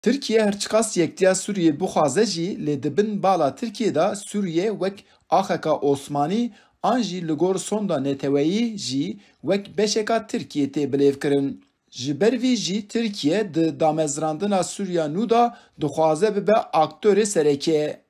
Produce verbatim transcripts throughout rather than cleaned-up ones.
Tirkiye her çiqas yektiya Sûriyê bixwaze jî, lê di bin bala Tirkiyê de Sûriye wek axeka Osmanî an jî li gor sonda neteweyî jî wek beşeka Tirkiyê tê bilêvkirin. Ji ber vî jî Tirkiye di damezrandina Sûriya nû de dixwaze bibe aktorê sereke.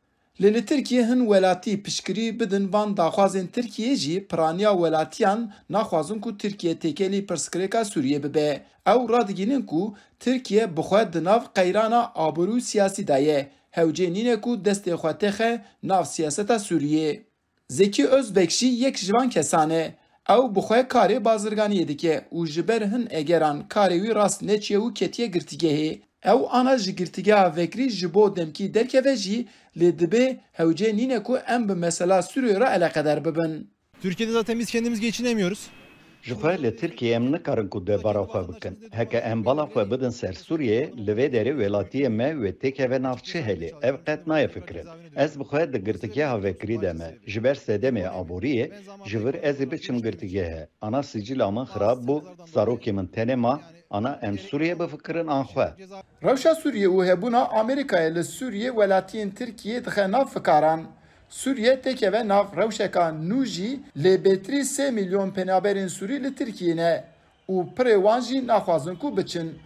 Lê li Tirkiyê hin welatî piştgirî bidin van daxwazên Tirkiyê jî piraniya welatiyan naxwazin ku Tirkiye têkelî pirsgirêka Sûriyê bibe. Ew radigihînin ku Tirkiye bi xwe di nav qeyrana aborî û siyasî de ye. Hewcê nîne ku destê xwe têxe nav siyaseta Sûriyê. Zekî Özbek jî yek ji van kesan e. Ew bi xwe karê bazirganiyê dike û ji ber hin egeran karê wî rast neçiye û ketiye girtîgehê. Ew ana ji girtîgeha vekirî ji bo demkî derkeve jî, lê dibê hewcê nîne ku em bi mesela Sûriyê re eleqedar bibin. Türkiye'de zaten biz kendimiz geçinemiyoruz. Ji xwe li Tirkiyê em nikarin ku debara xwe bikin. Heke em bala xwe bidin ser Sûriyê, li vê derê welatiyê me wê têkeve nav çi helê, ev qet nayê fikirin. Ez bi xwe di girtîgeha vekirî de me. Ji ber sedemê aboriyê, ji vir ez ê biçim girtîgehê. Ana sicila min xirab bû, zarokê min tenê ma, ana em Sûriyê bifikirin an xwe. Rewşa Sûriyê û hebûna Amerîkayê li Sûriyê welatiyên Tirkiyê dixe nav fikaran. Sûriye têkeve nav rewşeka nû jî, lê bêtirî sê milyon penaberên Sûrî li Tirkiyê ne û pirê wan jî naxwazin ku biçin.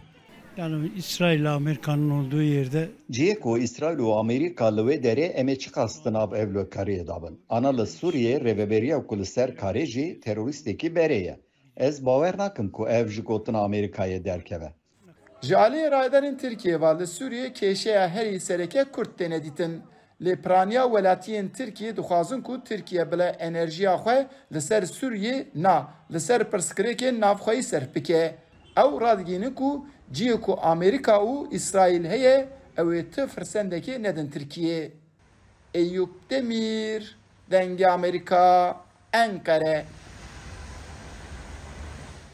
Yani İsrail ile Amerika'nın olduğu yerde Cihê ku Îsraîl û Amerîka li wê derê em ê çiqas di nav ewlekariyê de bin. Ana li Sûriyê rêveberiya ku li ser karê jî terorîstekî berê ye. Ez bawer nakim ku ev ji gotina Amerîkayê derkeve. Ji aliyê rayedarên Tirkiyê ve li Sûriyê kêşeya herî sereke Kurd têne dîtin. Lê piraniya welatiyên Tirkiyê dixwazin ku Tirkiye bile enerjiya xwe li ser Sûriyê na, li ser pirsgirêkên navxweyî serf bike. Ew radigihînin ku cihê ku Amerîka û Îsraîl heye, ew ê ti firsendekê nedin Tirkiyê. Eyûp Demîr, Dengê Amerîka, Enqere.